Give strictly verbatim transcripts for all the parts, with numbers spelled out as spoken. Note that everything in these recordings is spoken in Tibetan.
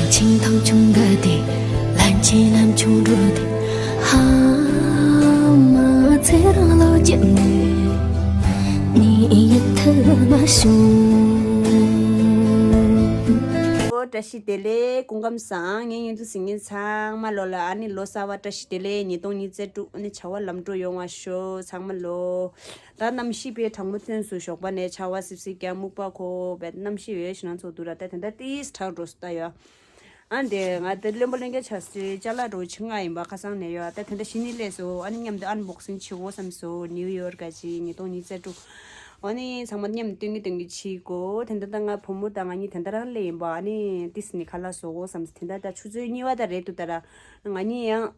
ཆིང་ཐང་ཆུང་ག་དེ། ལན་ཆེ་ལན་ཆུང་འགྲོ་དེ། ཧ་མ་ཚེ་རང་ལོ་བརྒྱབ་ནས། ནི་ཡིད་ཐུ་མ་བྱུང་། ཨོ་བཀྲ་ཤིས་བདེ་ལེགས། སྐུ་ཁམས་བཟང་། ངའི་ཡོན་དུ་ཟིན་ངེས་ཚང་མ་ལོ་ལ་ཨ་ནི་ལོ་གསར་བ་བཀྲ་ཤིས་བདེ་ལེགས། ཉིས་སྟོང་ཉི་ཤུ་རྩ་དྲུག་ཨ་ནི་བྱ་བ་ལམ་འགྲོ་ཡོང་བ་ཤོག་ཚང་མ་ལོ། ད་གནམ་གཤིས་དཔེ་གྲང་མོ་ཐོན་སོང་། ཞོགས་པ་ནས་ཆར་བ་སིབ་སིབ་རྒྱག་སྨུག་པ་ཁོ་བས་གནམ་གཤིས་འོད་ཞེ་ན་ཚོ་འདུག་ར། ད་དེ་འདྲ་ཏིས་དྲག་འགྲོ་སོང་ད་ཡོ། ཨ་འདི་ང་དེ་བློན་པོ་བློན་རྒྱ་ཆགས་སི་ཅ་ལག་འགྲོ་ཆི་ང་ཡིན་པ་ཁ་སང་ནས་ཡོ། ད་དེ་འདྲ་ཞི་ནི་ལས་སོ། ཨ་ནི་མཉམ་དུ་ཨན་བོག་སིང་བྱེད་འོ་བསམ་སོ། ནིའུ་ཡོར་ག་ཅི་ཉིས་སྟོང་ཉི་ཤུ་རྩ་དྲུག་ཨ་ནི་ཚང་མ་མཉམ་དུ་སྟོན་གི་སྟོན་གི་བྱེད་གོ། དེ་འདྲ་ད་ང་བུ་མོ་དང་ང་གཉིས་དེ་འདྲ་རང་ལས་ཡིན་པ། ཨ་ནི་ཏིས་ནི་ཁ་ལག་བཟོ་འོ་བསམ་སོ། དེ་འདྲ་ད་ཆུ་ཚོད་གཉིས་པ་ད་རེད་འདུག་ད་ར། ང་གཉིས་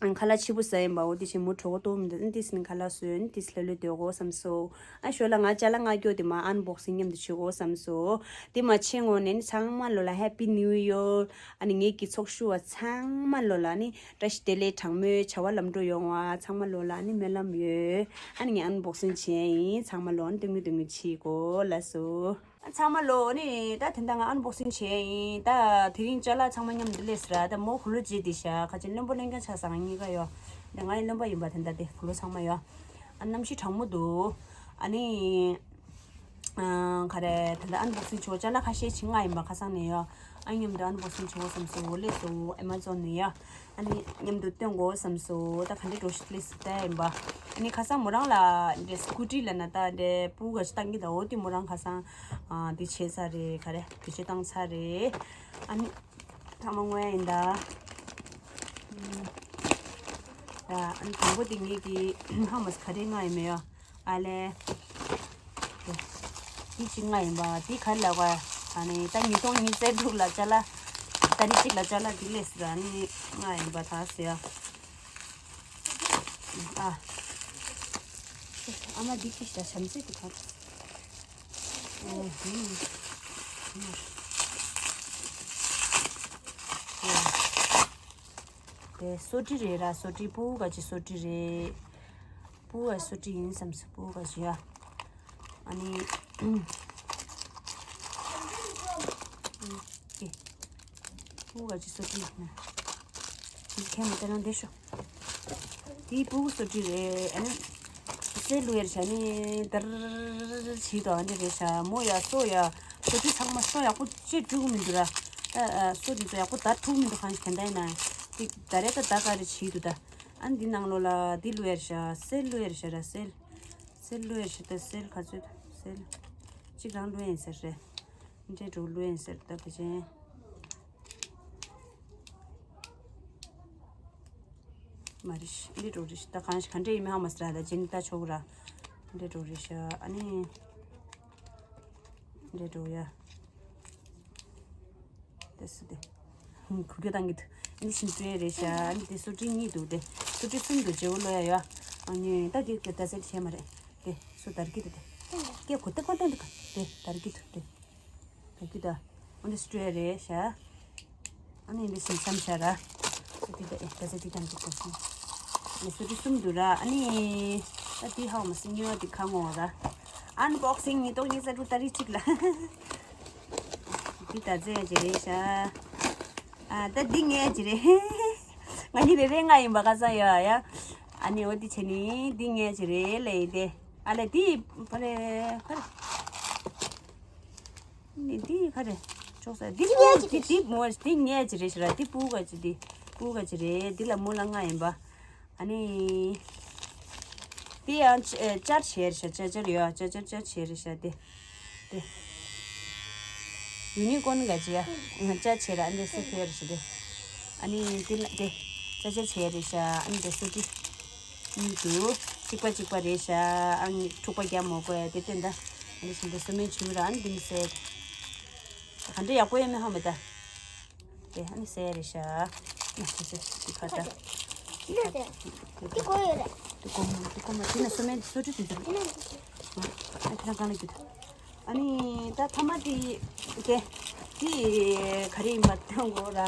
ཡང་ཁ་ལག་ཆི་པོ་ཟ་ཡིན་པ་འོ་དེ་བཞིན་མོ་གྲོགས་པོ་གཏོང་མི་འདུག་ཨ་ཏིས་ནི་ཁ་ལག་བཟོས་ནི་ཏིས་ལྷོད་ལྷོད་སྡོད་གོ་བསམ་སོ། ཨ་ཞོ་ལ་ང་ཅ་ལག་ང་སྐྱོ་དེ་མ་ཨན་བོག་སིང་མཉམ་དུ་བྱེད་གོ་བསམ་སོ། དེ་མ་ཆེ་ངོ་ནས་ནི་ཚང་མ་ལོ་ལ་Happy New Year། ཨ་ནི་ངེད་ཀྱི་ཚོགས་ཞུགས་པ་ཚང་མ་ལོ་ལ་ནི་བཀྲ་ཤིས་བདེ་ལེགས། གྲང་མོའི་བྱ་བ་ལམ་འགྲོ་ཡོང་བ། ཚང་མ་ལོ་ལ་ནི་སྨོན་ལམ་ཡོད། ཨ་ནི་ངས་ཨན་བོག་སིང་བྱས་ཡིན། ཚང་མ་ལོ་ནི་སྟོན་གི་སྟོན་གི་བྱེད་གོ་ལ་སོ། ཚང་མ་ལོ་ནི་ད་དེ་འདྲ་ང་ཨན་བོག་སིང་བྱས་ཡིན། ད་དེ་རིང་ཅ་ལག་ཚང་མ་མཉམ་དུ་སླེབས་སི་ར། ད་མོ་གུ་ལོ་རྗེས་དེ་ཤ་ཁ་ཅིག་བློན་པོ་བློན་རྒྱ་ཆགས་སང་གཉིས་ཀ་ཡོ། ད་ང་ཡི་བློན་པོ་ཡིན་པ་དེ་འདྲ་དེ་གུ་ལོ་ཚང་མ་ཡོ། ཨ་གནམ་གཤིས་གྲང་མོ་འདུག་ཨ་ནི། ཨ་ག་རེ་དེ་འདྲ་ཨན་བོག་སིང་བྱོ་ཅ་ལག་ཁ་ཤས་ཆི་ང་ཡིན་པ་ཁ་སང་ནས་ཡོ། ཨ་མཉམ་དུ་ཨན་བོག་སིང་བྱོ་བསམ་སོ། འོ་ལེ་སོ་ཨེ་མ་ཛོན་ནས་ཡོ། ཨ་ནི་མཉམ་དུ་སྟོན་དགོས་བསམ་སོ། ད་ག་འདྲས་འགྲོ་ཤི་ལེ་སི་ད་ཡིན་པ། ཨ་ནི་ཁ་སང་མོ་རང་ལ་འདྲེ་སྐུ་ཊི་ལ་ན་ད་འདྲེ་སྤུ་ག་ཅི་བཏང་གི་ད། འོ་དེ་མོ་རང་ཁ་སང་ཨ་དེ་བྱས་ཚར་རེད། ག་རེ་བེད་སྤྱོད་བཏང་ཚར་རེད། ཨ་ནི་ཐ་མ་དངོས་ཡིན་ད། ཨ་ནི་དང་པོ་དེ་ངེད་ཀྱི་ཧ་མ་སི་ག་རེ་ང་ཡིན་མེད་ཡོ། ཨ་ལེ། འདི་གཅིག་ང་ཡིན་པ། འདི་ག་ལ་བ། ཨ་ནི་ད་ཉིས་སྟོང་ཉི་ཤུ་རྩ་དྲུག་ལ་ཅ་ལག་ཏ་རིག་གཅིག་ལ་ཅ་ལག་འདི་ལས་སི་ར་ནི་ང་ཡིན་པ་ད་ཟེར། ཨ། ཨ་མ་འདི་གཅིག་ཤ་བྱམས་བརྩེ་འདུག་ག་ཨོ་ཧུ། དེ་སོ་ཊི་རེད་ར། སོ་ཊི་སྤུ་ག་ཅི་སོ་ཊི་རེད། སྤུ་ག་སོ་ཊི་ཡིན་བསམ་སོ། སྤུ་ག་ཅི་ཡ། ཨ་ནི། ཨེ། སྤུ་ག་ཅི་སོ་ཊི་ཡིན། འདི་ཁྱེད་མ་ལྟ་ན་འདི་ཤོ། འདི་སྤུ་གུ་སོ་ཊི་རེད། ཨ་ནི། སེ་ལུ་ཡར་བྱ་ནི་དར་བྱིས་དོ་ཨ་འདི་རེད་ཤ། མོ་ཡ་སོ་ཡ། སོ་ཊི་ཚང་མ་སོ་ཡག་པོ་ཅི་དཀྲུག་མི་འདུག་ར། ཨ་ཨ་སོ་འདི་ཚོ་ཡག་པོ་ད་དཀྲུག་མི་འདུག་གང་ཞིག་ག་འདྲ་ཡིན་ན། འདི་ད་རེས་ད་ད་ག་རེ་བྱིས་འདུག་ད། ཨ་འདི་ནང་ལོགས་ལ་འདི་ལུ་ཡར་བྱ། སེལ་ལུ་ཡར་བྱ་ར་སེལ། སེལ་ལུ་ཡར་བྱ་ད་སེལ་ག་ཚོད་སེལ། གཅིག་རང་ལུ་ཡིན་ཟེར་རེད། འདྲེ་འགྲོ་ལུ་ཡིན་ཟེར་ད་བེ་ཅན། མ་རེད་ཤི། འདི་འགྲོ་རེད་ཤི། ད་གང་ཤི་ག་འདྲ་ཡིན་མིན་ཧ་མ་སི་ར། ད་ཇེ་ནི་ད་ཆོག་ར། འདི་འགྲོ་རེད་ཤི། ཨ་ནི། འདི་འགྲོ་ཡ། དེ་སུ་དེ། ཧུམ། གུ་གུ་བཏང་གི་འདུག་འདི་ཤིན་ཏུ་རེད་ཤི། ཨ་ནི་དེ་སོ་ཊི་གཉིས་འདུག་དེ། སོ་ཊི་གསུམ་འདུག་ཇེ་བོ་ལོ་ཡ་ཡ། ཨ་ནི་ད་དེ་གི་ད་ཟེར་བྱས་མ་རེད། དེ་སུ་དར་གི་འདུག་དེ། སྐད་གོ་ད་གོ་ད་འདུག་ག་དེ་དར་གི་འདུག་དེ། ད་གི་ད། འོ་འདི་སི་ཊྲེ་རེད་ཤ། ཨ་ནི་འདི་སིམ་སམ་ཤ་ར། སི་ཊྲེ་ད་ཨེ་ད་སི་ཊྲེ་ད་འདི་ད་སིམ། ནི་སི་ཊྲེ་གསུམ་འདུག་ར། ཨ་ནི། ད་འདི་ཧའོ་མ་སི་ཉོ་འདི་ཁ་ངོ་ར། ཨན་བོག་སིང་ཉིས་སྟོང་ཉི་ཤུ་རྩ་དྲུག་ཏ་རིག་གཅིག་ལ། འདི་ད་ཛེ་ཡ་ཅི་རེད་ཤ། ཨ་ད་འདི་ངའི་ཅི་རེད། ང་གཉིས་རེ་རེ་ང་ཡིན་པ་ག་ས་ཡོད་ཡ། ཨ་ནི་འོ་འདི་བྱས་ནི་འདི་ངའི་ཅི་རེད་ལེ་ཡི་དེ། ཨ་ལེ་འདི་ཕ་རེ་ཕ་རེ། ནི་འདི་ག་རེ། ཅོག་ས་འདི་ཅི་ཡ་ཅི་འདི་འདི་མོ་འདི་ངའི་ཅི་རེད་ཤི་ར། འདི་སྤུ་ག་ཅི་འདི་སྤུ་ག་ཅི་རེད། འདི་ལ་མོ་ལ་ང་ཡིན་པ། ཨ་ནི། འདི་ཡང་ཅར་བྱས་རེད་ཤ། ཅར་ཅར་ཡོད་ཅར་ཅར་ཅར་བྱས་རེད་ཤ་འདི། འདི། ཡུ་ནི་ཀོན་ག་ཅི་ཡ། ང་ཅར་བྱས་ར་འདི་སུ་ཕེ་རེད་ཤ་འདི། ཨ་ནི་འདི་ལ་འདི། ཅར་ཅར་བྱས་རེད་ཤ། ཨ་ནི་འདི་སུ་འདི། གཉིས་འདུག་གཅིག་པ་གཅིག་པ་རེད་ཤག་ཨ་ནི་འཁྲུག་པ་རྒྱག་མ་དགོས་ཡ་དེ་བསྟན་ད། ཨ་ནི་བཞིན་དུ་སོ་མའི་ཆུ་ར་ཨ་ནི་འདི་ནི་ཟེར། ག་འདྲ་ཡག་པོ་ཡོད་མེད་ཧ་མ་ད། དེ་ཨ་ནི་ཟེར་རེད་ཤག་ཨ་དེ་ཚོ་དེ་ཁ་ད། འདི་ལྟ་དེ་དེ་གོ་ཡོད་རེད། དེ་གོ་མ་དེ་གོ་མ་དེ་ན་སོ་མའི་སོ་ཏྲི་དེ་འདུག་དེ་ན་འདི་ཨ་དེ་ན་གང་ལ་འགྱུར་ད། ཨ་ནི་ད་ཐ་མ་དེ་དེ་དེ་ག་རེ་ཡིན་པ་ཐང་གོ་ར།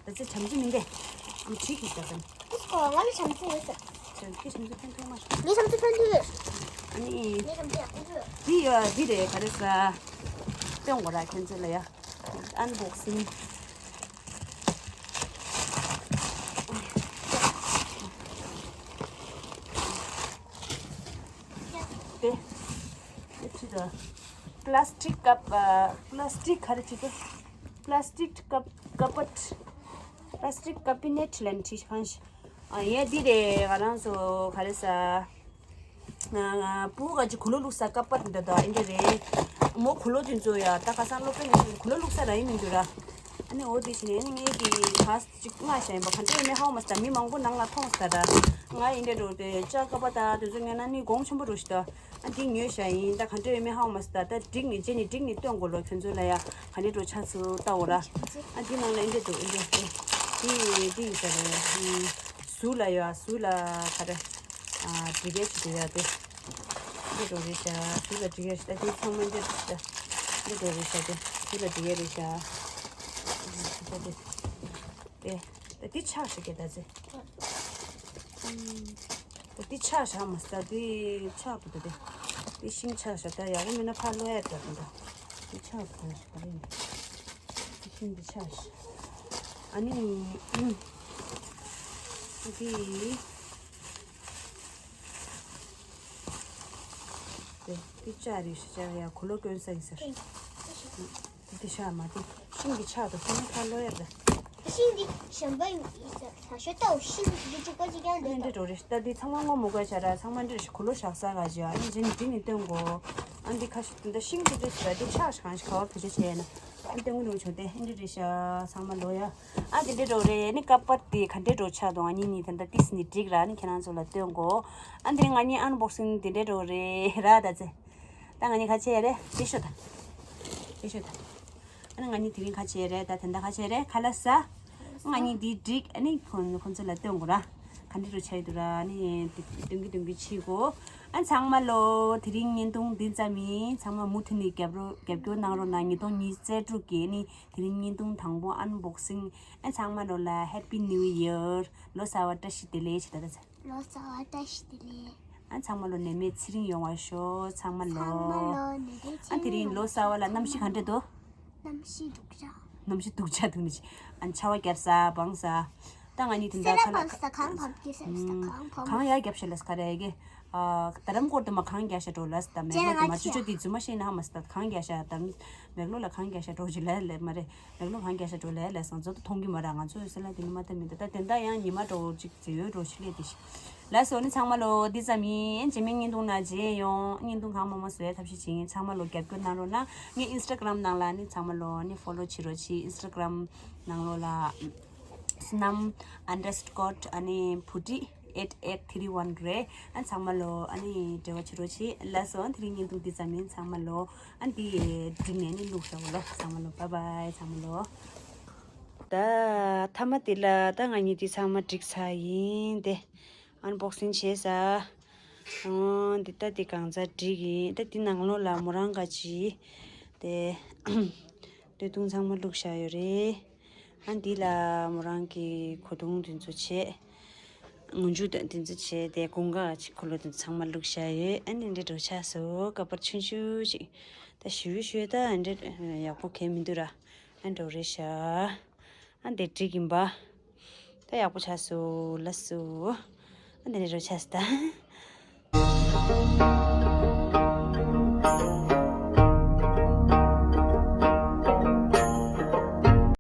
ད་ཚེ་བྱམས་བརྩེ་མིན་ཏེ། ཨ་ཁྲིད་ཀྱི་ཟ་ཙམ། ཨིས་ཀོ་ང་ལ་བྱམས་བརྩེ་ཡོད་ཟེར། ཁྱོད་ཁྱོད་བྱམས་བརྩེ་ཕན་ཐོགས་མ་ཤོག་ངས་བྱམས་བརྩེ་ཕན་ཐོགས་ཡོད། ཨ་ནི། ངས་བྱམས་བརྩེ་ཡག་པོ་ཡོད། འདི་ཡ་འདི་རེད་ག་རེ་ཟ། སྟོན་གོ་ར་ཁྱོད་ཚོ་ལ་ཡ། ཨན་བོག་སིང་། Plastic cup, plastic ག་རེ་བྲིས་འདུག plastic cup cupboard, plastic cabinet ལབ་ནས་བྲིས་གང་ཞིག་ཨ་ཡ་འདི་རེད། ང་རང་ཚོ་ག་རེ་ཟ། ང་ང་བུ་ག་ཅིག་གུ་ལོ་བླུགས་ས་ཀ་པར་འདི་ད་ཨིན་འདྲ་རེད། མོ་གུ་ལོ་དེ་ཚོ་ཡ་ད་ཁ་སང་སློབ་གྲྭ་ནས་གུ་ལོ་བླུགས་ས་ར་ཡིན་མི་འདུག་ར། ཨ་ནི་འོ་དེ་བྱས་ནས་ཨ་ནི་ངས་ཀྱི་ག་ཅིག་མངགས་བཞག་ཡིན་པ་ག་འདྲ་ཡོད་མེད་ཧ་གོ་མ་སོང་། ད་མི་མང་པོ་ནང་ལ་མཐོང་སོང་ད། ད་ང་ཡིན་འདྲ་འགྲོ་དེ་ལྕགས་ཀ་པ་ད་དེ་ཚོ་ཉོས་ན་ནི་གོང་ཆེན་པོ་འགྲོ་ཞིག་ད། ཨ་འདི་ཉོས་བཞག་ཡིན། ད་ག་འདྲ་ཡོད་མེད་ཧ་གོ་མ་སོང་ད། ད་བསྒྲིགས་ནས་རྗེས་ནས་བསྒྲིགས་ནས་སྟོན་དགོས་ལོ། ཁྱོད་ཚོ་ལ་ཡ་ག་འདྲ་འགྲོ་ཆགས་ཚུལ་ལྟ་འོ་ར། ཨ་འདི་ནང་ལ་ཨིན་འདྲ་འདུག་ཨིན་འདྲ་འདུག་འདི་འདི་ཡིན་ས་རེད། ཟུར་ལ་ཡོད། ཨ་ཟུར་ལ་ག་རེ། ཨ་འདི་གས་ཅིག་འདུག་ཡ་དེ། འདི་འགྲོ་རེད་ཤག་ཟུར་ལ་འདི་གས་ཤག་ད་དེ་ཚང་མ་འདི་རེད་ཤག་འདི་འགྲོ་རེད་ཤག་དེ་ཟུར་ལ་འདི་གས་རེད་ཤག་ད་དེ། དེ་ད་དེ་ཆག་ཤག་གས་ད་ཚེ། ད་དེ་ཆག་ཤག་མ་ཟ་དེ་ཆག་འདུག་ད་དེ། དེ་ཤིང་ཆག་ཤག་ད་ཡག་པོ་མིན་ན་ཕར་ལོག་ཡ་ད་དེ་ད། དེ་ཆག་གང་ཤག་ག་རེ་ཡིན། དེ་ཤིང་དེ་ཆག་ཤག་ཨ་ནི། དེ། དེ་དེ་ལྕགས་རེད་ཤག་ལྕགས་ཡ་གུ་ལོ་སྐྱོན་ས་ཡིན་ཟེར། དེ་དེ་ཤག་མ་དེ་ཤིང་གི་ཆག་ཏུ་ཐོན་ན་ཁ་ལོ་ཡ་རེད། ཤིང་འདི་གཞན་པ་ཡིན་ས་ཤོད་ལྟ་འོ། ཤིང་འདི་བཅུག་པ་ཅིག་ཀྱང་འདི་འདྲ་འགྲོ་རེད་ཤག་ད་འདི་ཚང་མ་སྔོན་མོ་དགོས་བྱ་ར་ཚང་མ་འདི་རེད་ཤག་གུ་ལོ་བཞག་ས་ག་ཅི་ཨ་ནི་རྗེས་ནས་འདི་ནས་སྟོན་དགོས། ཨ་འདི་ཁ་ཤས་འདི་ཤིང་འདི་འདྲ་ཞིག་ར་འདི་ཆག་ཤག་གང་ཞིག་ག་བ་བེད་སྤྱོད་བྱས་ན་ཨ་འདི་དངུལ་ལོངས་བྱུང་སྟེ་འདི་རེད་ཤག་ཚང་མ་ལོ་ཡ། ཨ་དེ་འདྲའི་འགྲོ་རེད། ནི་ཀ་པར་དེ་ག་འདྲའི་འགྲོ་ཆགས་འདུག་ཨ་ནི་གཉིས་དེ་འདྲ་ཏིས་ནི་འགྲིག་ར་ནི་ཁྱེད་རང་ཚོ་ལ་སྟོན་གོ་ཨ་འདི་ང་གཉིས་ཨན་བོག་སིང་དེ་འདྲའི་འགྲོ་རེད་ར་ད་ཚེ། ད་ང་གཉིས་ཁ་ཆེ་རེད་ཅེ་ཤོད་ད། ཅེ་ཤོད་ད། ཨ་ནི་ང་གཉིས་དེ་རིང་ཁ་ཆེ་རེད་ད་དེ་འདྲ་ཁ་ཆེ་རེད་ཁ་ལ་ས། ང་གཉིས་དེ་འགྲིག་ཨ་ནི་ཁོ་ཁོ་ཚོ་ལ་སྟོན་གོ་ར། ག་འདྲའི་འགྲོ་ཆགས་ཡོད་འདུག་ར་ནི་སྟོན་གི་སྟོན་གི་ཕྱིན་གོ་ཨ་ཚང་མ་ལོ་དེ་རིང་བརྙན་ཐུང་འདི་ཙམ་ཡིན། ཚང་མ་མུ་མཐུད་ནས་རྒྱབ་རོགས་རྒྱབ་སྐྱོར་གནང་རོགས་གནང་། ཉིས་སྟོང་ཉི་ཤུ་རྩ་དྲུག་གི་ནི་དེ་རིང་བརྙན་ཐུང་དང་པོ་ཨན་བོག་སིང་། ཨ་ཚང་མ་ལོ་ལ་Happy New Year ལོ་གསར་བ་བཀྲ་ཤིས་བདེ་ལེགས་ཞེས་ད་ད་ཚེ། ལོ་གསར་བ་བཀྲ་ཤིས་བདེ་ལེགས། ཨ་ཚང་མ་ལོ་ནད་མེད་ཚེ་རིང་ཡོང་བ་ཤོག་ཚང་མ་ལོ། ཚང་མ་ལོ་ནད་མེད་ཚེ་ཨ་དེ་རིང་རིང་ལོ་གསར་བ་ལ་གནམ་གཤིས་ག་འདྲ་འདུག་གནམ་གཤིས་སྡུག་ཅག་གནམ་གཤིས་སྡུག་ཅག་འདུག་ནི་ཅི། ཨ་ཆར་པ་བརྒྱབ་ས་བངས་ས། ད་ང་གཉིས་དེ་འདྲ་སེ་ལ་ཁ་ལ་བབས་ས་གངས་བབས་ཀྱི་ས་ས་གངས་བབས། གངས་ཡར་བརྒྱབ་ཤག་ལ་ས་ག་རེ་གི། ཨ་རྡ་རམ་སྐོར་དུ་མ་གངས་རྒྱག་ཤག་འགྲོ་ལ་ས་ད་མེག་ལོ་དུ་མ་ཅོ་ཅོ་དེ་རྫུན་མ་བཤད་ན་ཧ་མ་སི་ད་གངས་རྒྱག་ཤག་ད་མེག་ལོ་ལ་གངས་རྒྱག་ཤག་འགྲོ་ཅི་ལ་ལས་མ་རེད། མེག་ལོ་གངས་རྒྱག་ཤག་འགྲོ་ལ་ལས་སང་ཚོ་ད་མཐོང་གི་མ་ར་ང་ཚོ་སེ་ལ་དེ་ནི་མ་ད་མི་ད་ད་དེ་འདྲ་ཡང་ཉི་མ་འགྲོ་ཅིག་ཙི་ཡོད་འགྲོ་ཆི་ལས་དེ་ཤི། ལགས་སོ་ནི་ཚང་མ་ལོ་འདི་ཙམ་ཡིན། རྗེས་མའི་བརྙན་ཐུང་ནང་མཇལ་ཡོང་། བརྙན་ཐུང་གང་མང་མང་བཟོ་ཡ་ཐབས་ཤེས་བྱེད་ཡིན། ཚང་མ་ལོ་རྒྱབ་སྐྱོར་གནང་རོགས་གནང་། ངའི་Instagram ནང་ལ་ནི་ཚང་མ་ལོ་ནི་ཕོ་ལོ་བྱེད་རོགས་གྱིས། Instagram ནང་ལོ་ལ་སྣམ་underscore ཨ་ནི་བུ་ཏི་eight eight three one རེད། ཨ་ཚང་མ་ལོ་ཨ་ནི་འབྲེལ་བ་བྱེད་རོགས་གྱིས། ལགས་སོ་དེ་རིང་བརྙན་ཐུང་འདི་ཙམ་ཡིན། ཚང་མ་ལོ་ཨ་འདི་འགྲིག་ནས་ནི་བླུགས་ཤོག་ལོ། ཚང་མ་ལོ་bye bye ཚང་མ་ལོ། ད་མཐའ་མ་དེ་ལ་ད་ང་གཉིས་དེ་ཚང་མ་འགྲིག་ཚར་ཡིན་ཏེ། ཨན་བོག་སིང་བྱས་ས། ཨོ་འདི་ལྟ་འདི་གང་ཚ་འགྲིག་ཡིན། ད་འདི་ནང་ལོགས་ལ་མོ་རང་ག་ཅི། དེ། སྟོད་ཐུང་ཚང་མ་བླུགས་བཞག་ཡོད་རེད། ཨ་འདི་ལ་མོ་རང་གི་གོས་ཐུང་དེ་ཚོ་བྱས། ངུ་མཇུག་དང་དེ་ཚོ་བྱས་ཏེ་དགུན་ཁ་ཅིག་ཁོ་ལོ་དེ་ཚང་མ་བླུགས་བཞག་ཡོད། ཨ་ནི་འདི་འགྲོ་ཆགས་སོ་ཀ་པར་ཆུང་ཆུང་ཅིག་ད་ཞུ་ཞུ་ད་འདི་ཡག་པོ་གས་མི་འདུག་ར། ཨ་འགྲོ་རེད་ཤག་ཨ་འདི་འགྲིག་ཡིན་པ། ད་ཡག་པོ་ཆགས་སོ་ལ་སོ། ཨ་འདི་ནས་རོ་ཆགས་སོ་ད།